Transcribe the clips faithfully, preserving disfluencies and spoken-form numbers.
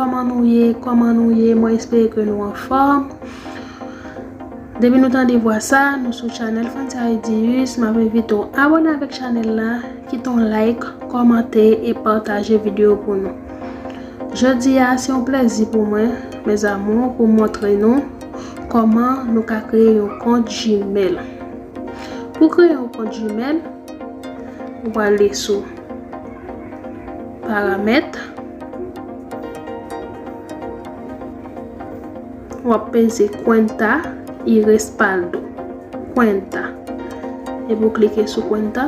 Kòman nou ye? Kòman nou ye? Mwen espere ke nou anfòm. Depi nou tande vwa sa, nou sou chanèl Frantzia Edius. M ap envite w abòne avèk chanèl la, kite yon like, kòmante e pataje videyo pou nou. Jodi a, se yon plèzi pou mwen, mes amours, pou montre nou kòman nou ka kreye yon kont Gmail. Pou kreye yon kont Gmail, ou prale sou paramèt. W ap peze cuenta y respaldo. Cuenta. Epi w klike sou cuenta.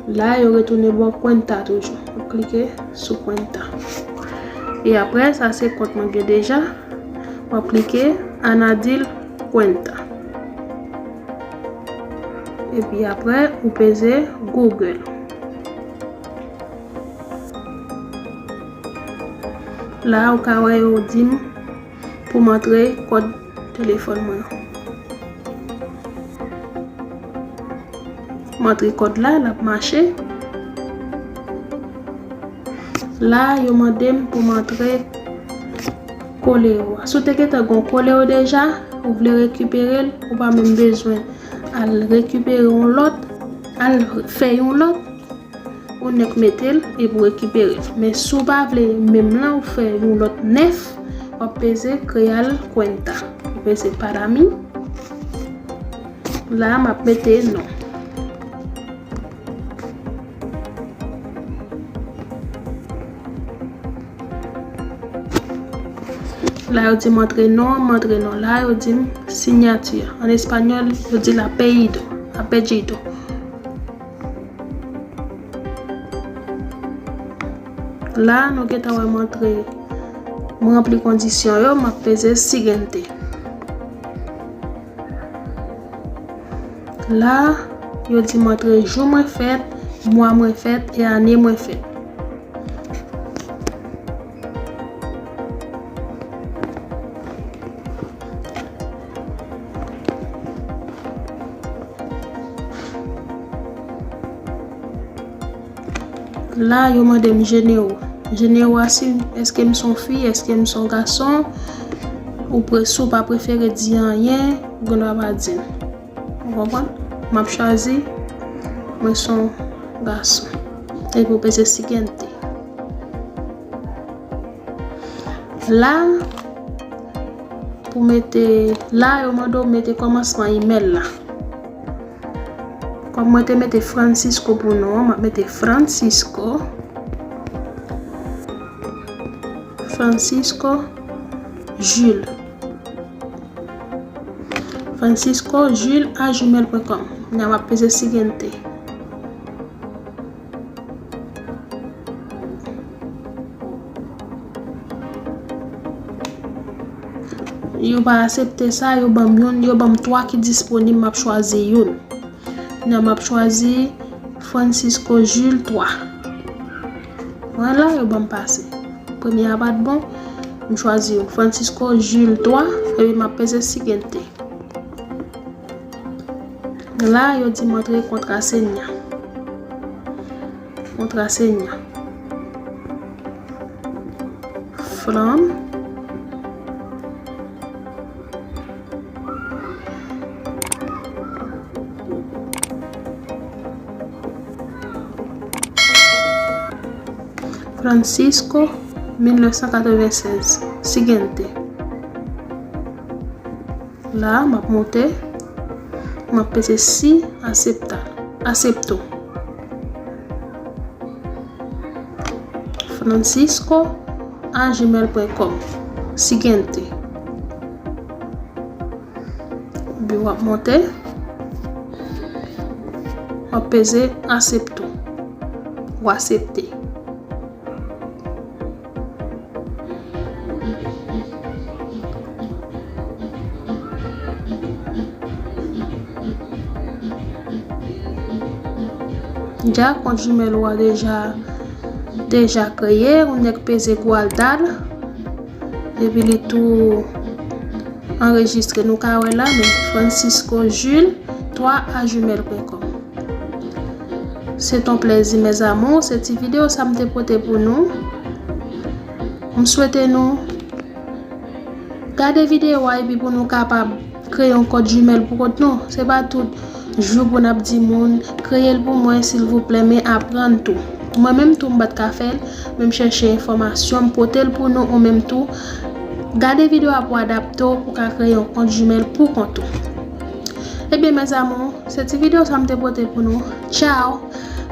La, yo retounen ba w cuenta toujou. W ap klike sou cuenta. E apre, sa se kont mwen gen deja. W ap klike añadir cuenta. Epi apre, ou peze Google. La, ou ka wè yo di m pou m antre kòd telefòn mwen an. M antre kòd la, l ap mache. La, yo mande m pou m antre koleo a. Si w te gentan gen yon koleo deja, ou vle rekipere l, ou pa menm bezwen al rekipere yon lòt, al fè yon lòt, ou nèk mete l epi w rekipere l. Men si w pa vle menm lan, ou fè yon lòt nèf, w ap peze crear cuenta. Ou peze para mí. La, m ap mete non. La, yo di m antre non, m antre non. La, yo di m signature. An espanyòl, yo di l apellido. Apellido. La, nou gentan wè m antre, m ranpli kondisyon yo, m ap peze siguiente. La, yo di m antre jou mwen fèt, mwa mwen fèt e ane mwen fèt. La, yo mande m género. Género a si èske m se yon fi, èske m se yon gason. Ou pre-, si w pa prefere di anyen, ou gen dwa pa di l. Ou konprann? M ap chwazi, mwen se yon gason. Epi ou peze siguiente. La, pou mete, la, yo mande w mete kòmansman imèl la. Kòm mwen te mete Francisco pou non an, m ap mete Francisco. Francisco Jules. Francisco Jules a gmail point com. Kounye a m ap peze siguiente. Yo pa aksepte sa, yo ban m youn, yo ban m twa ki disponib, m ap chwazi youn. Kounye a m ap chwazi Francisco Jules twa. Vwala, yo ban m pase. Premye a pa t bon, m chwazi youn, Francisco Jules twa, epi m ap peze siguiente. La, yo di m antre contraseña. Contraseña. From. Francisco, mil nèf san katrevennsèz. Siguiente. La, m ap monte. M ap peze si, aceptar. Acepto. Francisco a gmail point com. Siguiente. Epi w ap monte. W ap peze acepto. Ou aksepte. Dja kont Gmail ou a deja, deja kreye, ou nèk peze guardar. Epi li tou anrejistre. Nou ka wè la, men Francisco Jules twa a gmail point com. Se t on plèzi, mes amours. Se ti videyo sa m te pote pou nou. M swete nou gade videyo a epi pou nou kapab kreye yon kont Gmail pou kont nou. Se pa tout jou pou n ap di moun, "Kreye l pou mwen, silvouplè, men aprann tou." Mwen menm tou, m pa t ka fè l, men m chèche enfòmasyon, m pote l pou nou, ou menm tou. Gade videyo a pou adapte w, pou ka kreye yon kont Gmail pou kont ou. Ebyen, mes amours, se ti videyo sa m te pote pou nou. Ciao,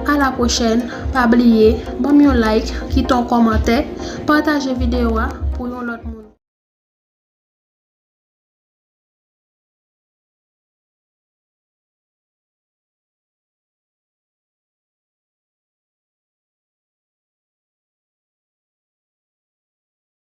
à la prochaine. Pa bliye, ban m yon like, kite yon kòmantè, pataje videyo a pou yon lòt moun.